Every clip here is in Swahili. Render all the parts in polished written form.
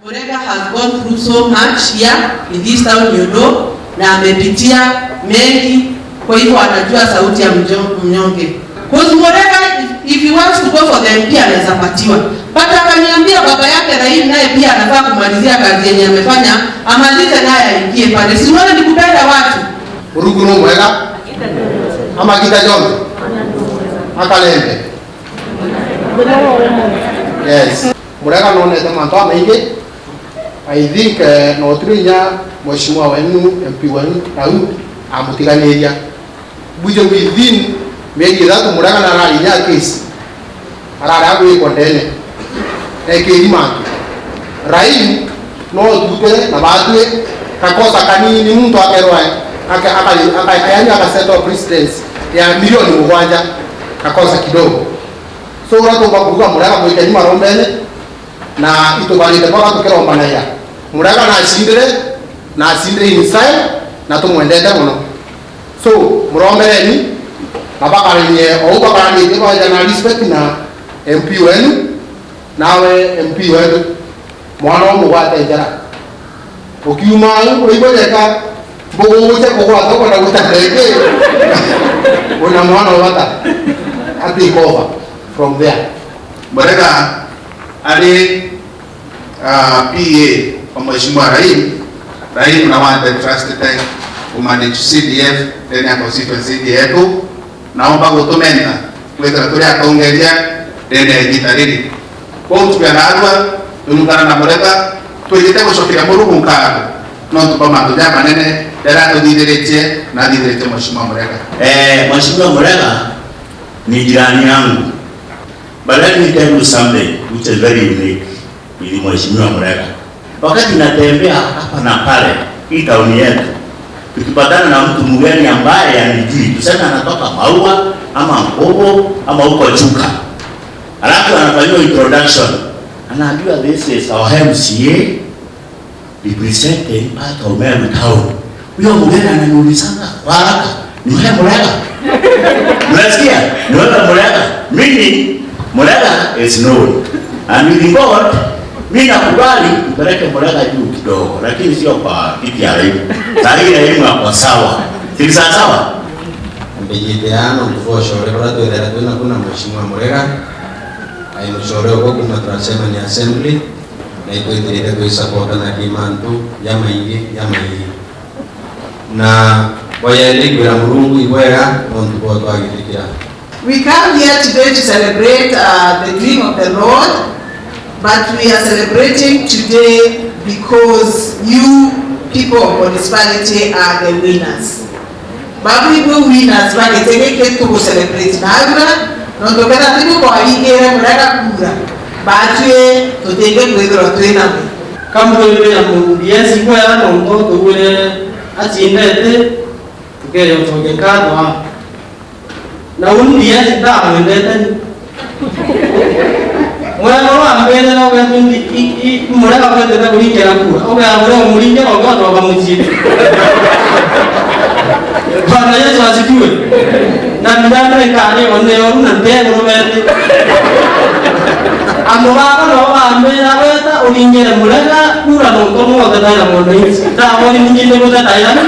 Murega has gone through so much here in this town, you know, na amepitia mengi, kwa hivyo anajua sauti ya mnyonge. Cause Murega, if he wants to go for the MP, anaweza patiwa. But akaniambia baba yake Raila naye pia anafaa kumalizia kazi yenye amefanya, amalize naye aingie pale. Si unaona ni kupenda watu? Murugu no mwega amagita jonte akalembe. Yes, Murega nonete mantu amaingi. I think no turinya mheshimiwa wenu MP wenu Daud amutiganiria buje within mieri ithatu. Murega na ararinya case arara gwikwo ndene ekiri mantu Raim no tutere na batue kakosa kanini muntu akerwa aka yani akasettle precedence ya milioni 7, kakosa kidogo. So uratumba kuruga Murega mwike nyuma rombene na itubanite mpaka tukirombanaia Murega na acindire na acindire inside na tumwendete muno. So murombereni na bakarenie ou bakaranĩtie kwanja na respect na MP wenu, nawe MP wenu mwana ũmũgwate njara ũkiuma ũigweteka mbũgũgũce kũgwata ũkwenda gũta rĩngĩ wĩna mwana ũbata a take over from there. Murega ari PA wa Mheshimiwa Raim. Raim na wante trusted kumanage CDF ndani ya constituency yetu, naomba gutumenta kwethira turi atongeria ndani ya igita riri kwou tukanarua tunungana na Murega twigite gucokeria Mũrungu nkatho no tupa mandu ja manene ndĩratũthithĩrĩtie na thithĩrĩtie Mheshimiwa Murega. Mheshimiwa Murega ni jirani yangu. But let me tell you something which is very unique with Mheshimiwa Murega. Wakati natembea hapa na pale hii tauni yetu, tukipatana na mtu mgeni ambaye anijui, tuseme anatoka Maua ama Nkobo ama huko Chuka, alafu anafanyiwa introduction, anaambiwa, "This is our MCA representing part of Meru town." Huyo mgeni ananiulizanga kwa haraka, "Ni wewe Murega?" Unasikia? "Ni wewe Murega?" Meaning Murega is known. And with God, mimi nakubali mpeleke Murega juu kidogo, lakini sio kwa kiti ya Raimu. Saa hii Raimu ako sawa. Si sawa sawa? Mbijiteano mtuvoshore kora twethera twina kuna Mheshimiwa Murega ai mushore uko kuma turacemania assembly na itwitirite kwisapota na kimantu ya maingi ya maingi na boyeli kwira Murungu ibwega nontu bo twagitikira. We come here today to celebrate the doing of the Lord, but we are celebrating today because you people of municipality are the winners. Babu winners bagetegeke tugu celebrate nagura nondokera tigu kwaringire Murega kura batue tutenge kwithirwa twinamwe. Kamwire na mundu kwera nonto tugure acindete tukeyo toge nkatho na undi yesi ndamwendete mwena wa mbere no gatundi Murega wendete kuringĩra kura ũgera Murega mũringĩra ũgatoka mũciĩ. Bwana Yesu asifiwe. Na ndandre kare onde oru na ndegurumete andu baba no bambira weta uringĩre Murega kura nonto mwothe na mũndũ ndaboni ninginde gũteta yani.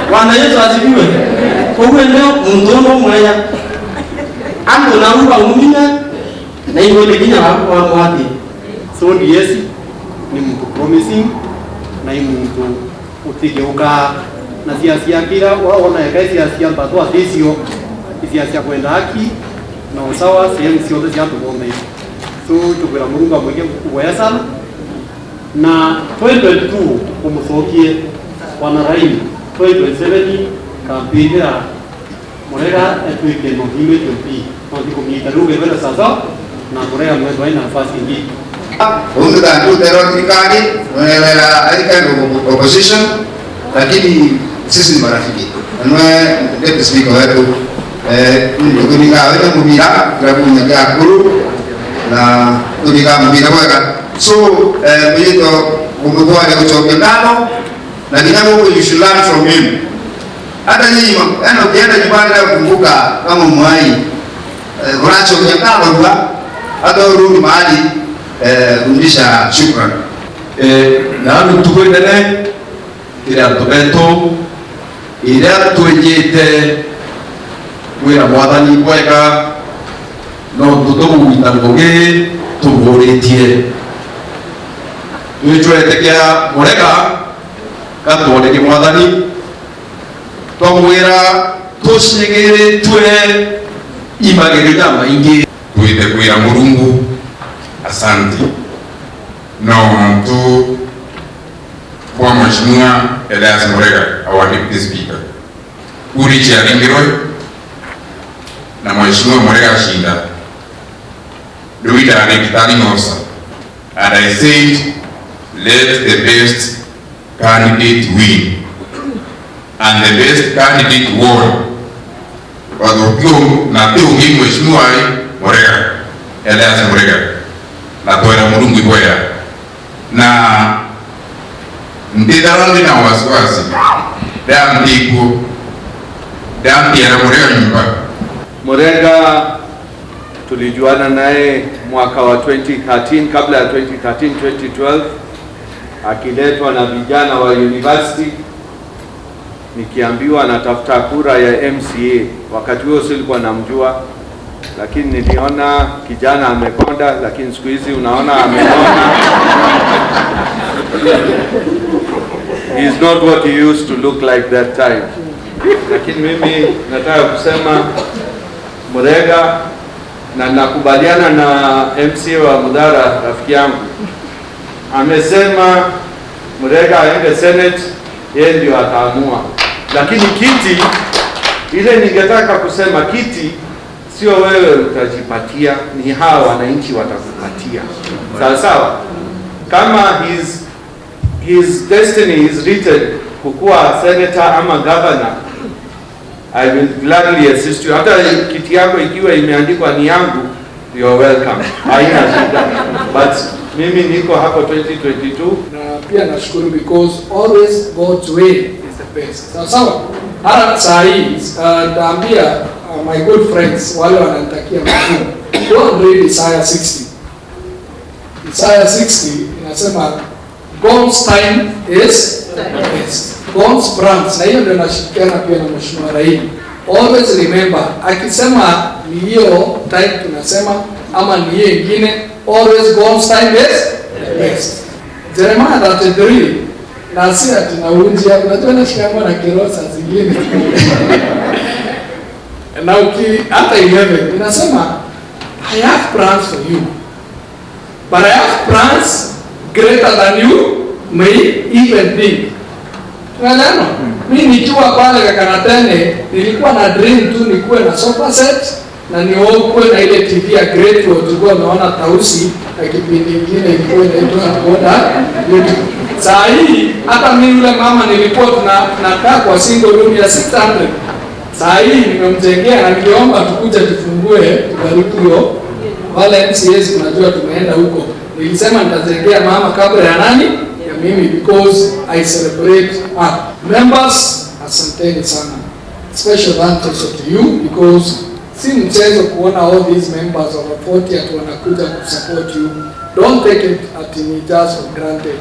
Bwana Yesu asifiwe. Koguo ndio muntu no mwega andu na ruba umina na igwe kinya wa mwati. So DS ni muntu promising na ni muntu utigeuka na cia kira wona eka cia mbatu aticio cia kwenda haki na usawa sehemu ciothe cia tuthome. So tukwira Murungu amwike kuboya sana na 2022 umucokie wana Raim 2027 campaign ya Murega etuike no hime MP no tikumita ruge bera sasa na Murega mwetwa ina nafasi ingi. Undu tandu tero serikali wewe any kind of opposition, lakini sisi ni marafiki. Nwe deputy speaker wetu tukunika wewe mubira grabu nyaga kuru na tunika mubira wega. So muyito umutware kuchoke nalo na ninamo you should learn from him. Hata nyinyi yani ukienda nyumbani na kukumbuka kama mwai unachoke nalo hata urudi mahali rudisha shukrani. Na mitugo inene ira antu betu iria twijite kwira mwathani kwega no tutugwita ngugi tuburitie twichwete kia Murega gatwoneke mwathani twamwira tucigiritwe imagerio ja maingi. Twite kwira Murungu asante no muntu kwa Mheshimiwa Elias Murega, our Deputy Speaker, urichiaringirwe na Mheshimiwa Murega ashinda Luida returning officer, and I said let the best candidate win, and the best candidate won. Wathokio na tiungi Mheshimiwa Murega Elias Murega na twera Murungu ibwera na nditharandi na wasiwasi ndamtikuo ndamtiara Murega nyumba. Murega tulijuana naye mwaka wa 2013, kabla ya 2013, 2012, akiletwa na vijana wa university, nikiambiwa anatafuta kura ya MCA. Wakati huo silikuwa namjua, lakini niliona kijana amekonda, lakini siku hizi unaona amenona. He is not what he used to look like that time. Lakini mimi nataka kusema Murega, na nakubaliana na MCA wa Mudhara, rafiki yangu, amesema Murega aende Senate, yeye ndio ataamua. Lakini kiti ile ningetaka kusema, kiti sio wewe utajipatia, ni hawa wananchi watakupatia. Sawa sawa. Kama his destiny is written kukuwa senator ama governor, I will gladly assist you. Hata kiti yako ikiwa imeandikwa ni yangu, you are welcome. Haina shida. But mimi niko hapo 2022. Na pia nashukuru because always God's way is the best. Sawa sawa. Hata saa hii nitaambia my good friends wale wananitakia mazuri. Go and read Isaiah 60. Isaiah 60 inasema God's time is the best. God's plans. Na hiyo ndio nashirikiana pia na Mheshimiwa Raila. Always remember, akisema ni hiyo time tunasema ama ni hiyo ingine, always God's time is the best. Jeremiah 33, na si ati naunjia, unajua nashikamwa na kiroho saa zingine. Na uki hata 11 inasema I have plans for you, but I have plans greater than you may even think. Unaelewa? Mimi nikiwa pale Kakanatene nilikuwa na dream tu nikuwe na sofa set na niokuwe na ile TV ya Great Wall, tulikuwa tunaona Tausi na kipindi kingine ilikuwa inaitwa Boda YouTube. Saa hii hata mimi yule mama nilikuwa tunakaa kwa single room ya 600. Saa hii nimemjengea na niliomba tukuje tufungue tubariki hiyo. Wale MCAs unajua tumeenda huko. Nilisema nitajengea mama kabla ya nani? Ya mimi, because I celebrate her. Members, asanteni sana. Special thanks also to you because si mchezo kuona all these members over 40 ati wanakuja kusupport you. Don't take it ati ni just for granted.